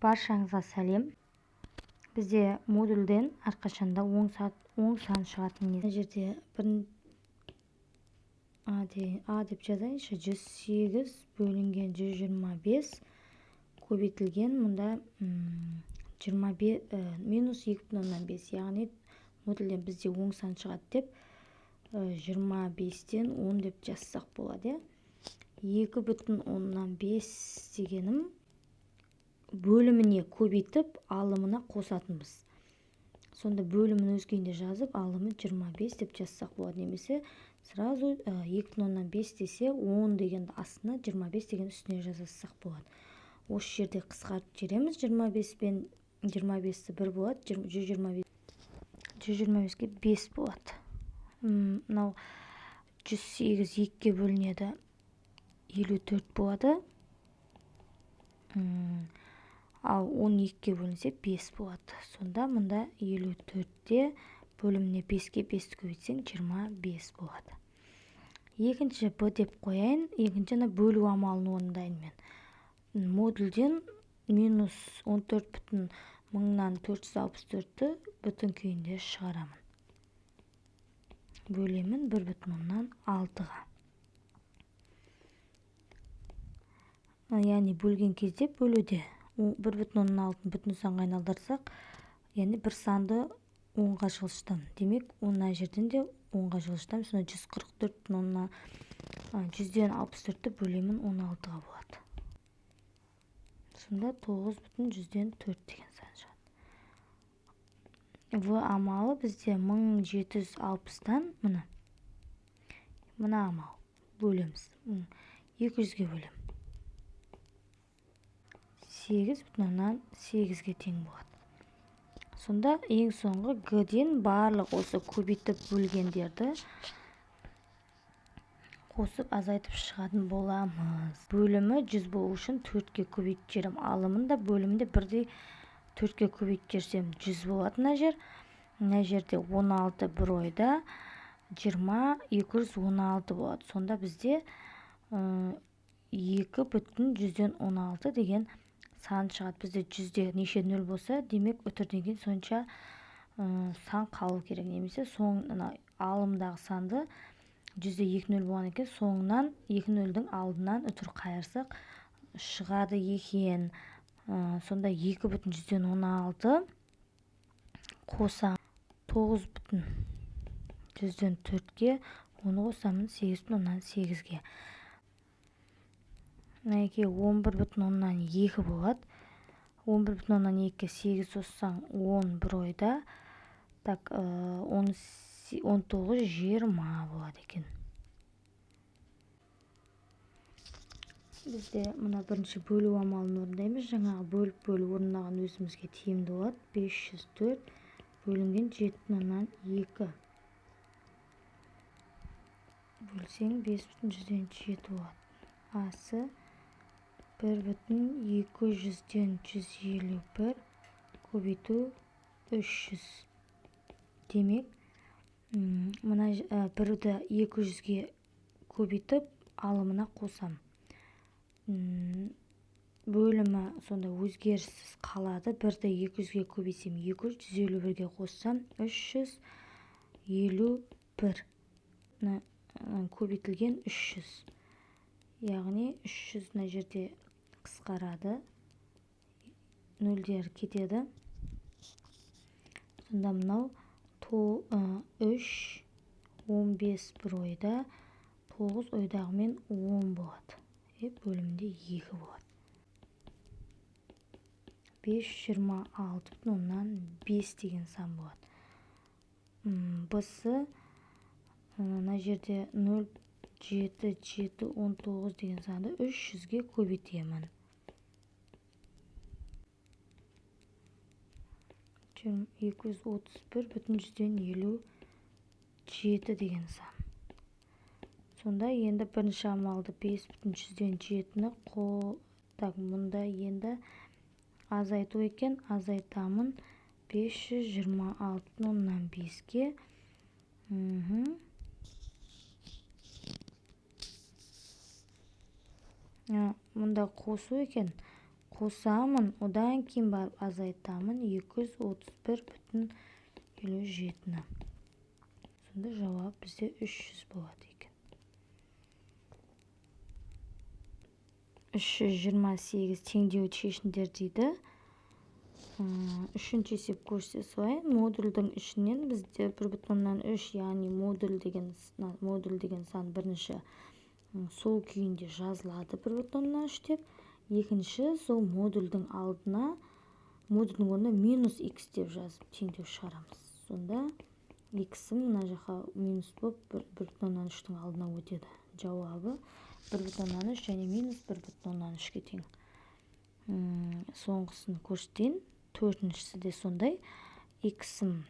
Баршаңызға сәлем. Бізде модульден әрқашанда оң сан шығатын. Мына жерде бір А деп жазайыншы. 108 бөлінген 125 көбейтілген мұнда 25 минус 2,5, яғни модульден бізде оң сан шығады деп 25-тен 10 деп жазсақ болады. 2,5 дегенім бөліміне көбейтіп алымына қосатынбыз. Сонда бөлімін өз күйінде жазып, алымы 25 деп жазсақ болады. Немесе сразу 2,5 десе 10 дегенді астына, 25 деген үстіне жазсақ болады. Осы жерде қысқартып жібереміз. 25 пен 25-ті 1 болады, 125-ке 5 болады. Мынау 108 2-ге бөлінеді, 54 болады. Ал 12-ге бөлінсе 5 болады. Сонда мұнда 54-те бөліміне 5-ке 5-ті көбейтсең 25 болады. Екінші Б деп қояйын. Екінші бөлу амалын орындайын мен. Модульден минус 14,464-ті бүтін күйінде шығарамын. Бөлемін 1,6-ға. Яғни бөлген кезде бөлуде 1,6-ны бүтін санға айналдырсақ, яғни бір санды оңға жылжытамын. Демек, мына жерден де оңға жылжытамын. Сонда 144,164-ті бөлемін 16-ға болады. Сонда 9,4 деген сан шығады. В амалы бізде 1760-тан мына амал бөлеміз. 200-ге бөлемін. 8,8-ге тең болады. Сонда ең соңғы Г-ден барлық осы көбейтіп бөлгендерді қосып азайтып шығатын боламыз. Бөлімі 100 болу үшін 4-ке көбейтіп жіберемін. Алымын да бөлімін де бірдей 4-ке көбейтіп жіберсем 100 болады мына жер. Мына жерде 16 бір ойда 20, 216 болады. Сонда бізде 2,16 деген сан шығады. Бізде 100-де неше нөл болса, демек үтірден кейін сонша сан қалу керек. Немесе алымдағы санды 100-де 2 нөл болған екен, соңынан 2 нөлдің алдынан үтір қайырсақ шығады екен. Сонда 2,16 қоса 9,4-ке, оны қосамын 8,8-ге. Мінекей 11,2 болады. 11,2-ге 8 қоссаң 10 бір ойда. Так, 19, 20 болады екен. Бізде мына бірінші бөлу амалын орындаймыз. Жаңағы бөліп-бөліп орындаған өзімізге тиімді болады. 504 бөлінген 7,2. Бөлсең 5,7 болады. Асы 1,251 көбейту 300. Демек, мына бірді 200-ге көбейтіп алымына қосам. Бөлімі сонда өзгеріссіз қалады. Бірді 200-ге көбейтсем 200, 151-ге қоссам 351. Көбейтілген 300. Яғни 300 мына жерде қысқарады, нөлдер кетеді. Сонда мынау 3, 15 бір ойда, 9 ойдағымен 10 болады. Бөлімінде 2 болады. 526,5 деген сан болады. Б-сы мына жерде 0, 7, 7, 19 деген санды 300-ге көбейтемін. 231,57 деген сан. Сонда енді бірінші амалды 5,7-ні так, мұнда енді азайту екен, азайтамын 526,5-ке. Мұнда қосу екен. Қосамын, одан кейін барып азайтамын 231,57-ні. Сонда жауап бізде 300 болады екен. 328 теңдеуді шешіңдер дейді. Үшінші есеп көрсете салайын. Модульдің ішінен бізде 1,3, яғни модуль деген сан бірінші сол күйінде жазылады 1,3 деп. Екінші сол модульдің алдына, модульдің орнына минус х деп жазып теңдеу шығарамыз. Сонда х-ім мына жаққа минус болып 1,3-тің алдына өтеді. Жауабы 1,3 және минус 1,3-ке тең. Соңғысын көрсетейін. Төртіншісі де сондай. Х-ім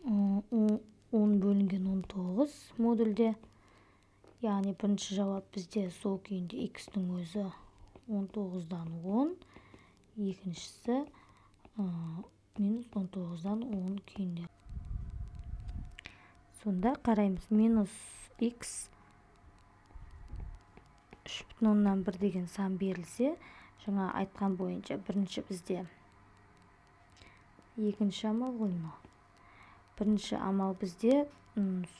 10 бөлінген 19 модульде. Яғни бірінші жауап бізде сол күйінде х-тің өзі 19-дан 10, екіншісі минус 19-дан 10 күйінде. Сонда қараймыз, минус х 3,1 деген сан берілсе, жаңа айтқан бойынша бірінші бізде екінші амал ғой мынау. Бірінші амал бізде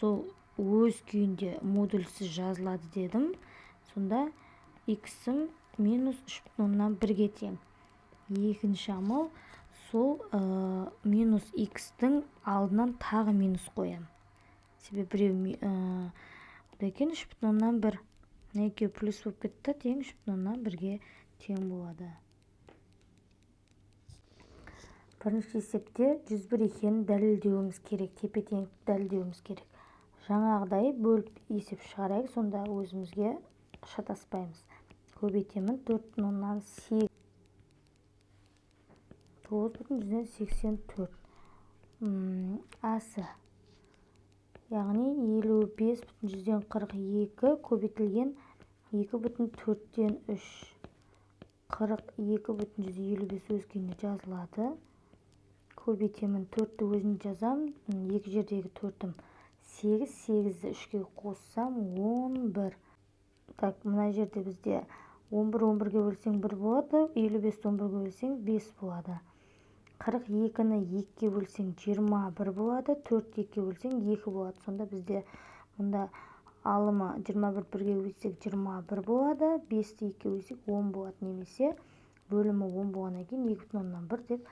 сол өз күйінде модульсіз жазылады дедім. Сонда х-ім минус 3,1-ге тең. Екінші амал сол минус х-тің алдынан тағы минус қоямын. Себебі біреу одан кейін 3,1. Мына екеуі плюс болып кетті, тең 3,1-ге тең болады. Бірінші есепте 101 екенін дәлелдеуіміз керек, тепе-теңдікті дәлелдеуіміз керек. Жаңағыдай бөліп есеп шығарайық, сонда өзімізге шатаспаймыз. Көбейтемін 4,8, 9,84. Асы. Яғни 55,42 көбейтілген 2,4-3. 42,55 өз күйінде жазылады. Көбейтемін, 4-ті өзін жазам, екі жердегі 4-ім 8, 8-ді 3-ке қоссам 11. Так, мына жерде бізде 11, 11-ге бөлсең 1 болады, 55-ті 11-ге бөлсең 5 болады. 42-ні 2-ге бөлсең 21 болады, 4-ті 2-ге бөлсең 2 болады. Сонда бізде мұнда алымы 21 1-ге бөлсек 21 болады, 5-ті 2-ге бөлсек 10 болады, немесе бөлімі 10 болғаннан кейін 2,1 деп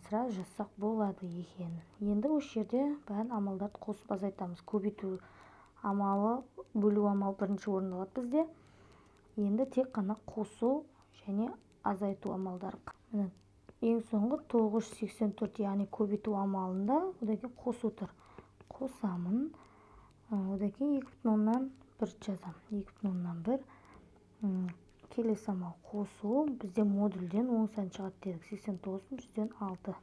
сразу жазсақ болады екен. Енді осы жерде бәрін амалдарды қосып азайтамыз. Көбейту амалы, бөлу амалы бірінші орындалады бізде. Енді тек қана қосу және азайту амалдары. Міне, ең соңғы 984, яғни көбейту амалында одан кейін қосу тұр. Қосамын. Одан кейін 2,1 жазамын. 2,1. Келесі амал қосу. Бізде модульден оң сан шығады дедік. 89,6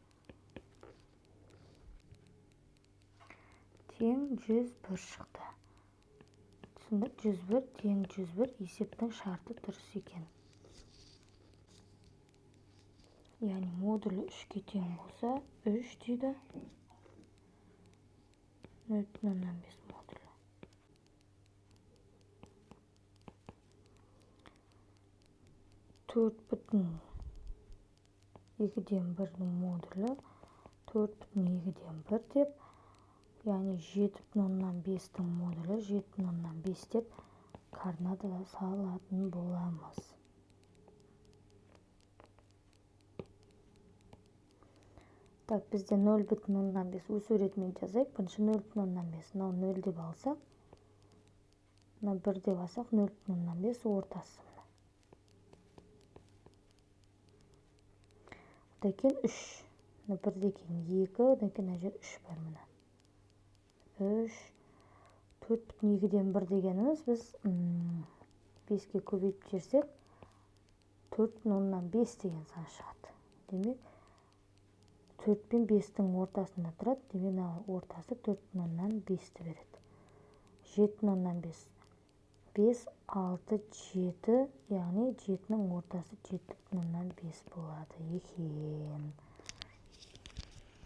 тең 101 шықты. Түсіндік, 101 тең 101 есептің шарты дұрыс екен. Яғни модулі 3-ке тең болса, 3 дейді. 0,5 модулі. 4,2-дің модулі 4,2-1 деп, яғни 7,5-тің модулі 7,5 деп координата салатын боламыз. Так, бізде 0,5 өз суретімен жазайық. Бірінші 0,5. Мынау 0 деп алсақ, мына 1 деп алсақ, 0,5 ортасы. Одан кейін 3. Мына 1-ден кейін 2, одан кейін мына жер 3 бар мына. 3, 4,2-1 дегеніміз біз 5-ке көбейтіп жіберсек, 4,5 деген сан шығады. Демек, 4 пен 5-тің ортасында тұрады. Демек, мына ортасы 4,5-ті береді. 7,5. 5, 6, 7, яғни 7-нің ортасы 7,5 болады екен.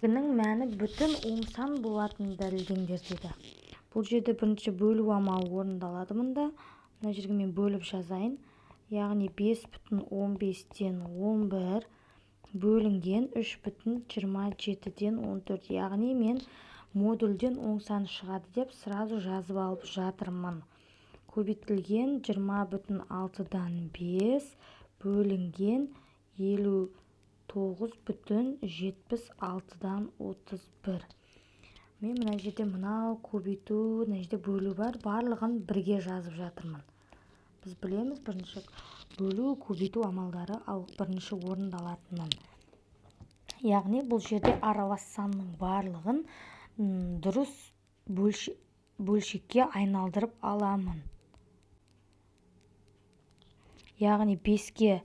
Теңдігінің мәні бүтін оң сан болатынын дәлелдеңдер деді. Бұл жерде бірінші бөлу амалы орындалады мұнда. Мына жерге мен бөліп жазайын. Яғни 5,15-тен 11 бөлінген 3,27-ден 14. Яғни мен модульден оң сан шығады деп сразу жазып алып жатырмын. Көбейтілген 20,6-дан 5 бөлінген 59,76-дан 31. Мен мына жерде мынау көбейту, мына жерде бөлу бар, барлығын бірге жазып жатырмын. Біз білеміз, бірінші бөлу, көбейту амалдары ал бірінші орындалатынын. Яғни бұл жерде аралас санның барлығын дұрыс бөлшекке айналдырып аламын. Яғни 5-ке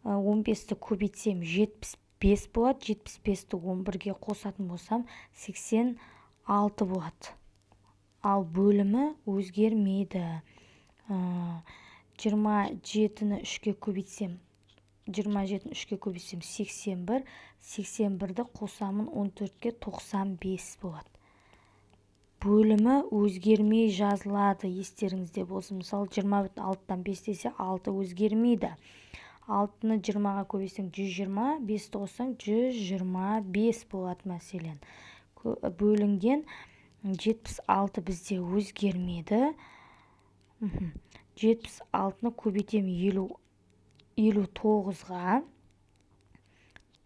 15-ті көбейтсем 75 болады, 75-ті 11-ге қосатын болсам 86 болады. Ал бөлімі өзгермейді. 27-ні 3-ке көбейтсем, 27-ні 3-ке көбейтсем 81, 81-ді қосамын 14-ке 95 болады. Бөлімі өзгермей жазылады, естеріңізде болсын. Мысалы, 20,6-дан 5 десе, 6 өзгермейді. 6-ны 20-ға көбейтсең 120, 5-ті қоссаң 125 болады мәселен. Бөлінген 76 бізде өзгермеді. 76-ны көбейтем 59-ға.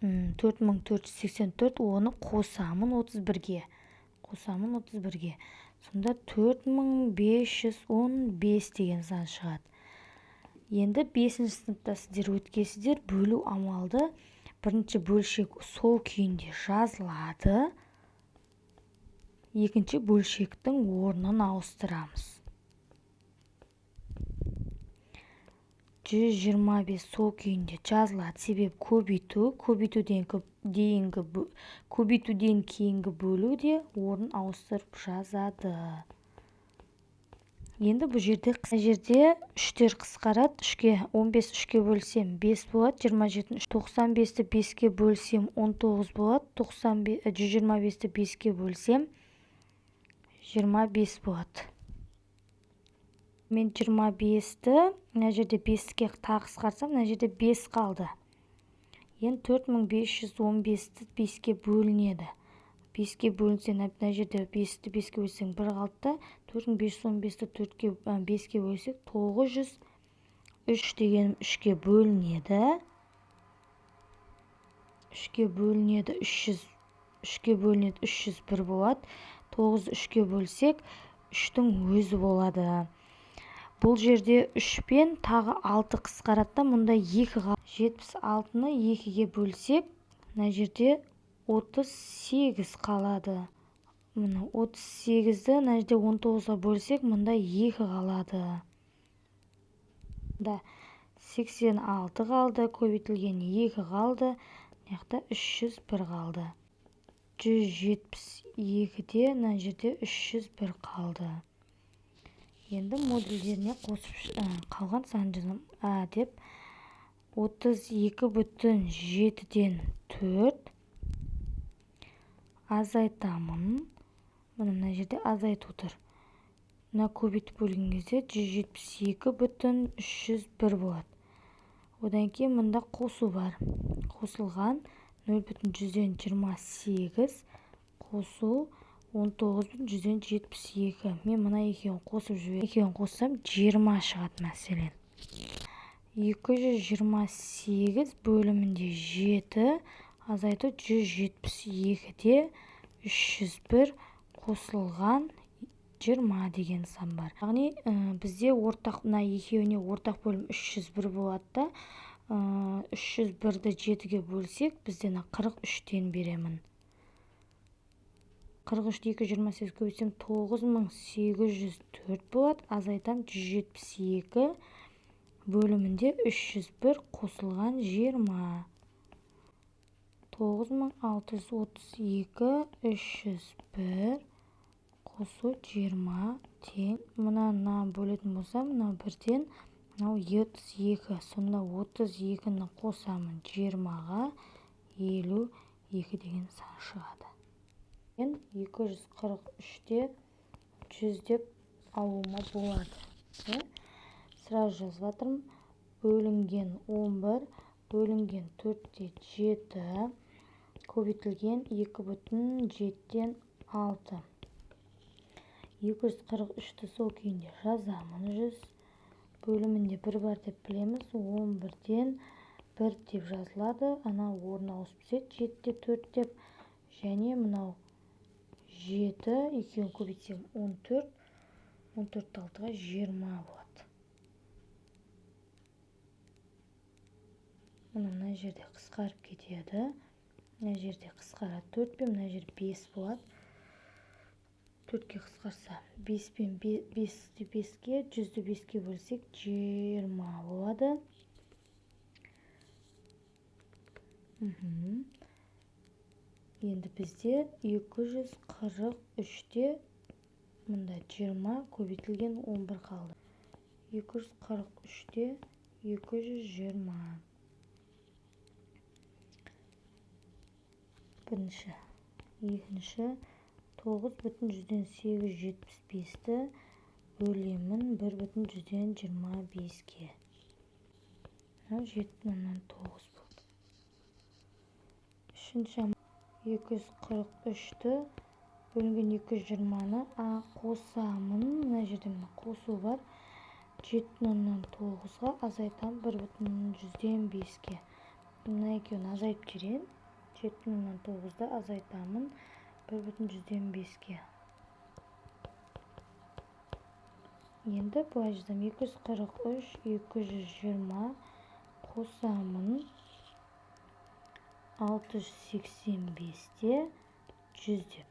4484, оны қосамын 31-ге. Қосамын 31-ге. Сонда 4515 деген сан шығады. Енді 5-ші сыныпта сіздер өткенсіздер, бөлу амалды бірінші бөлшек сол күйінде жазылады. Екінші бөлшектің орнын ауыстырамыз. 125 сол күйінде жазылады. Себебі көбейту, көбейтуден кейінгі бөлу де орнын ауыстырып жазады. Енді бұл жерде мына жерде үштер қысқарады. Үшке 15 үшке бөлсем 5 болады, 27 үш, 95-ті 5-ке бөлсем 19 болады, 125-ті 5-ке бөлсем 25 болады. Мен 25-ті мына жерде 5-ке тағы қысқартсам, мына жерде 5 қалды. Енді 4515-ті 5-ке бөлінеді. 5-ке бөлінсе, мына жерде 5-ті 5-ке бөлсең 1 қалды да, 4515-ті 5-ке бөлсек 903 дегенім 3-ке бөлінеді. 3-ке бөлінеді, 3-ке бөлінеді, 301 болады. 9-ды 3-ке бөлсек, 3-тің өзі болады. Бұл жерде 3 пен тағы 6 қысқарады да, мұнда 2 қалады. 76-ны 2-ге бөлсек, мына жерде 38 қалады. Міне 38-ді мына жерде 19-ға бөлсек, мұнда 2 қалады. Да, 86 қалды, көбейтілген 2 қалды, мына жақта 301 қалды. 172-де мына жерде 301 қалды. Енді модульдеріне қосып қалған санды жазамын. А деп 32,7-ден 4 азайтамын. Міне мына жерде азайту тұр. Мына көбейтіп бөлген кезде 172,301 болады. Одан кейін мында қосу бар. Қосылған 0,28 қосу 19,72. Мен мына екеуін қосып жіберем. Екеуін қоссам 20 шығады мәселен. 228 бөлімінде 7 азайту 172-де 301 қосылған 20 деген сан бар. Яғни, бізде ортақ, мына екеуіне ортақ бөлім 301 болады да, 301-ді 7-ге бөлсек, бізде мына 43-тен беремін. 43-ті 228 көбейтсем 9804 болады. Азайтам 172 бөлімінде 301 қосылған 20. 9632 301 қосу 20 тең. Мынаны бөлетін болсам, мынау бірден, мынау 32. Сонда 32-ні қосамын 20-ға, 52 деген сан шығады. Мен 243-те 100 деп алуыма болады. Сразу жазып жатырмын. бөлінген 11 бөлінген 4-те 7 көбейтілген 2,7 6. 243-ті сол күйінде жазамын. 100 бөлімінде 1 бар деп білеміз. 11-ден 1 деп жазылады. Ана орын ауысып түседі 7-те 4 деп. Және мынау 7, екеуін көбейтсем 14, 14 6-ға 20 болады. Мына жерде қысқарып кетеді. Мына жерде қысқарады 4 пен мына жер 5 болады. 4-ке қысқарса 5 пен 5-ті 5-ке, 100-ді 5-ке бөлсек 20 болады. Енді бізде 243-те мында 20 көбейтілген 11 қалды. 243-те 220. Бірінші, екінші, 9,875-ті бөлемін 1,25-ке. Мынау 7,9 болды. Үшінші, 243-ті бөлінген 220-ны қосамын. Мына жерде мына қосу бар. 7,9-ға азайтамын 1,5-ке. Мына екеуін азайтып жіберейін. 7,9-ды азайтамын 1,5-ке. Енді былай жазамын. 243, 220 қосамын 685-те 100 деп.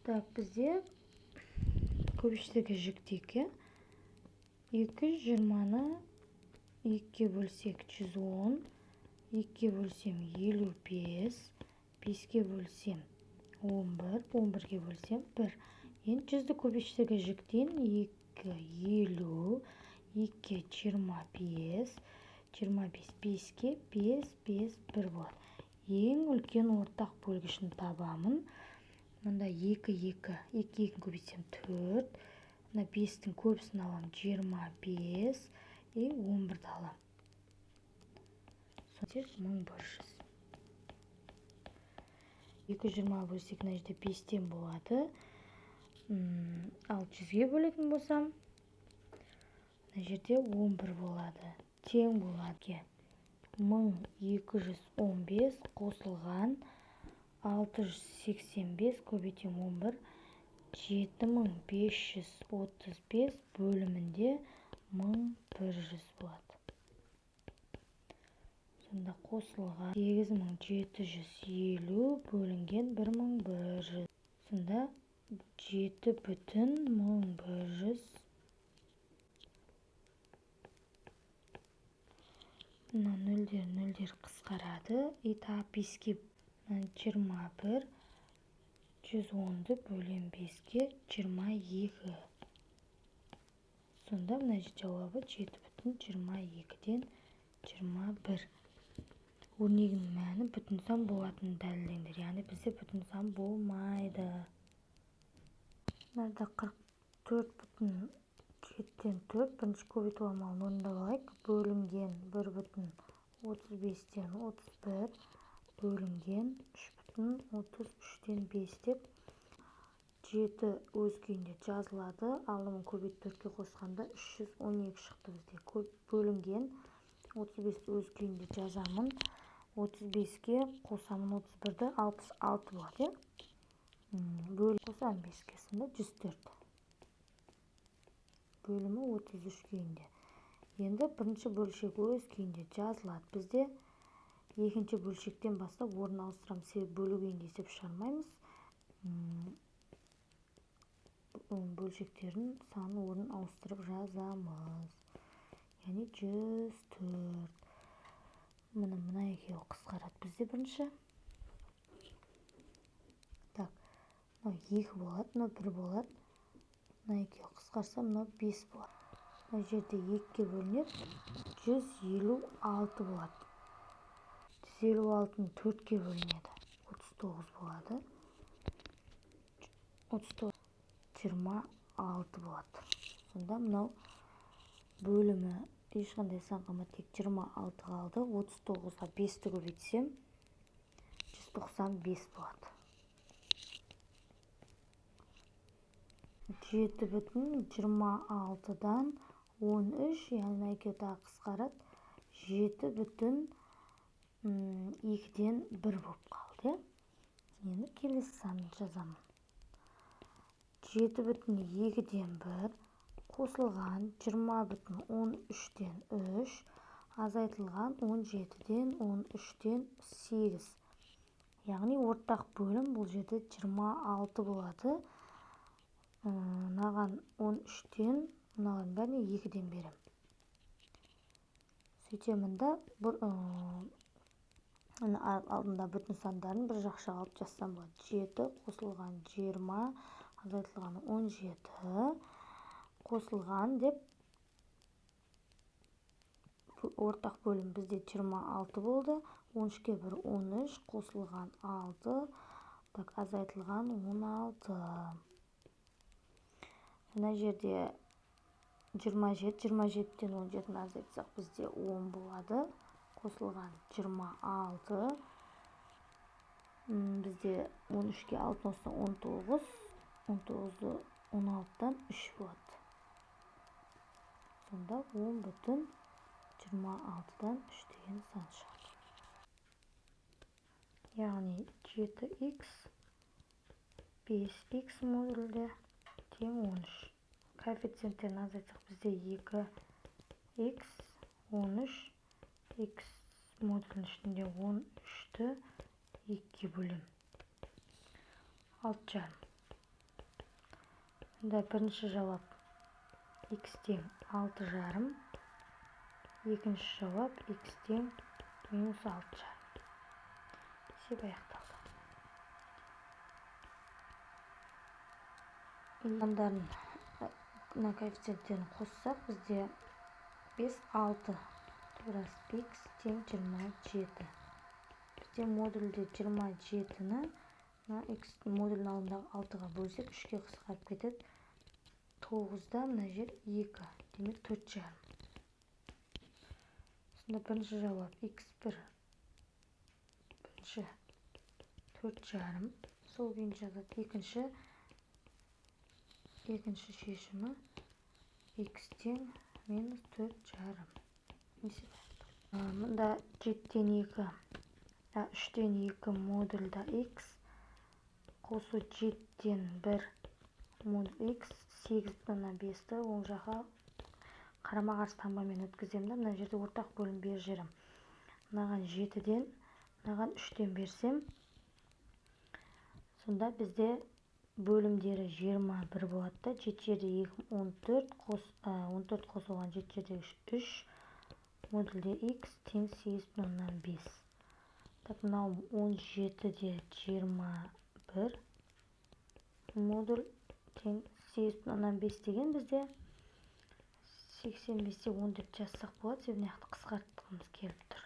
Так, бізде көбейткіштегі жіктейік, иә? 220-ны 2-ге бөлсек 110, 2-ге бөлсем 55, 5-ге бөлсем 11, 11-ге бөлсем 1. Енді 100-ді көбейткіштегі жіктен 2 50, 2-ге 25, 25 5-ге 5, 5, 1 болады. Ең үлкен ортақ бөлгішін табамын. Мұнда 2, 2, 2, 2 көбейтсем 4, мына 5-тің көбісін аламын 25, и 11-ді аламын. Сонда 1100. 220 бөлсек мына жерде 5-тен болады. Ал 100-ге бөлетін болсам, мына жерде 11 болады. Тең болады. 1215 қосылған 685 көбейтем 11, 7535 бөлімінде 1100 болады. Сонда қосылған 8750 бөлінген 1100. Сонда 7,1100. Мына нөлдер, нөлдер қысқарады. И тағы 5-ке 21, 110-ды бөлем 5-ке 22. Сонда мына жерде жауабы 7,22-ден 21. Өрнегінің мәні бүтін сан болатынын дәлелдеңдер. Яғни бізде бүтін сан болмайды. Мынада 44,7 4 бірінші көбейту амалын орындап алайық. Бөлінген 1,35-тен 31 бөлінген 3,33-тен 5 деп 7 өз күйінде жазылады. Алымын көбейтіп 4-ке қосқанда 312 шықты бізде. Көп бөлінген 35 өз күйінде жазамын. 35-ке қосамын 31-ді, 66 болады, иә? Бөліп қосамын 5-ке, сонда 104. Бөлімі 33 күйінде. Енді бірінші бөлшек өз күйінде жазылады. Бізде екінші бөлшектен бастап орын ауыстырамыз, себебі бөлу күйінде есеп шығармаймыз. Бөлшектердің санын орын ауыстырып жазамыз. Яғни 104. Міне мына екеуі қысқарады бізде бірінші. Так, мынау 2 болады, мынау 1 болады. Мына екеуі қысқарса, мынау 5 болады. Мына жерде 2-ге бөлінеді, 156 болады. 156-ны 4-ке бөлінеді, 39 болады. 39, 26 болады. Сонда мынау Бөлімі ешқандай сан қалмады, тек 26 қалды. 39-ға 5-ті көбейтсем, 195 болады. 7,26-дан 13, яғни мына екеуі тағы қысқарады. 7,2-ден 1 болып қалды. Енді келесі санын жазамын. 7,2-ден 1 қосылған 20,13-тен 3 азайтылған 17-ден 13-тен 8. Яғни ортақ бөлім бұл жерде 26 болады. Мынаған 13-тен, мыналардың бәріне 2-ден беремін. Сөйтемін да, алдында бүтін сандарын бір жақшаға алып жазсам болады. 7 қосылған 20 азайтылған 17 қосылған деп ортақ бөлім бізде 26 болды. 13-ке 1 13 қосылған 6, так, азайтылған 16. Мына жерде 27, 27-тен 17-ні азайтсақ бізде 10 болады. Қосылған 26. Бізде 13-ке 6 қоссақ 19, 19-ды 16-дан 3 болады. Сонда 10,26-дан 3 деген сан шығады. Яғни 7х 5х модульде тең 13. Коэффициенттерін азайтсақ бізде 2х 13, х модулінің ішінде 13-ті 2-ге бөлемін. 6,5. Мұнда бірінші жауап х тең 6,5, екінші жауап х тең минус 6,5. Есеп аяқталды. Сандарын мына коэффициенттерін қоссақ бізде 5, 6 раз х тең 27. Бізде модульде 27-ні мына х модульдің алдындағы 6-ға бөлсек 3-ке қысқарып кетеді. 9-да мына жер 2, демек 4,5. Сонда бірінші жауап х1 бірінші 4,5, сол күйінде жазады. Екінші шешімі х тең минус 4,5. Мында 7-тен 2, 3-тен 2 модульда х қосу 7-тен 1 модуль х 8,5-ті оң жаққа қарама-қарсы таңбамен өткіземін да, мына жерде ортақ бөлім беріп жіберемін. Мынаған 7-ден, мынаған 3-тен берсем, сонда бізде бөлімдері 21 болады да, 7 жерде 2, 14 қос, 14 қосылған 7 жерде 3, модульде х тең 8,5. Так, мынау 17-де 21 модуль тең 8,5 деген бізде 85-те 10 деп жазсақ болады, себебі мына жақты қысқартқымыз келіп тұр.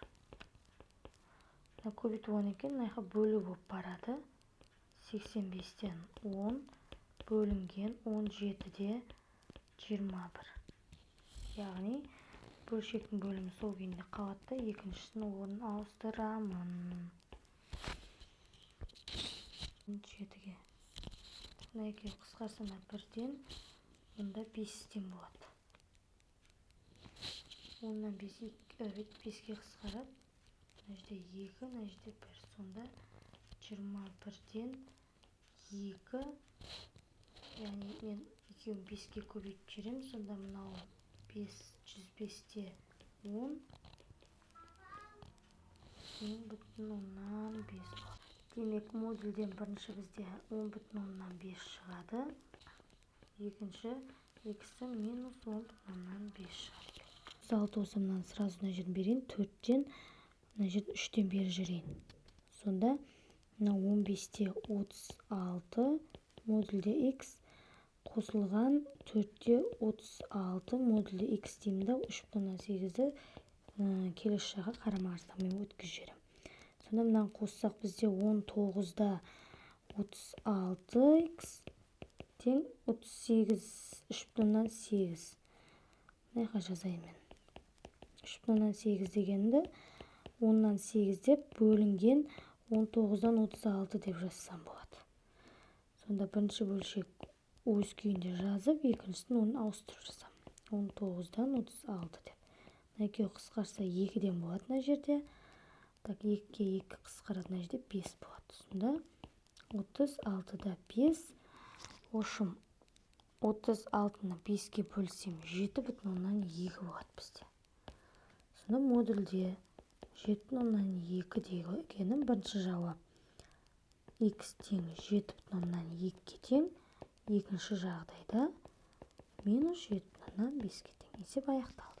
Мына көбейту 10 екен, мына жаққа бөлу болып барады. 85-тен 10 бөлінген 17-де 21. Яғни бөлшектің бөлімі сол күйінде қалады да, екіншісінің орнын ауыстырамын. 7-ге. Мына екеуі қысқарса, мына 1-ден, мұнда 5-тен болады. 10-нан 5, 5-ке қысқарады. Мына жерде 2, мына жерде 1. Сонда 21-ден 2, яғни мен екеуін 5-ке көбейтіп жіберемін. Сонда мынау 505-те 10, 10,5 болады. Демек, модульден бірінші бізде 10,5 шығады. Екінші екісі минус 10,5 шығады. 36 болса, мынаны сразу мына жерден берейін, 4-тен, мына жерден 3-тен бері жүрейін. Сонда мына 15-те 36 модульде х қосылған 4-те 36 модульде х деймін да, 3,8-ді келесі жаққа қарама-қарсы таңбамен өткізіп жіберемін. Сонда мынаны қоссақ бізде 19-да 36 х тең 38, 3,8. Мына жаққа жазайын мен. 3,8 дегенді 8/10 деп бөлінген 19-дан 36 деп жазсам болады. Сонда бірінші бөлшек өз күйінде жазып, екіншісін оны ауыстырып жазамын. 19-дан 36 деп. Мына екеуі қысқарса, екіден болады мына жерде. Так, екіге екі қысқарады, мына жерде бес болады. Сонда 36,5. В общем, 36-ны беске бөлсем, 7,2 болады бізде. Сонда модульде 7,2 дегенім бірінші жауап x тең 7,2-ге тең, екінші жағдайда минус 7,5-ке тең. Есеп аяқталды.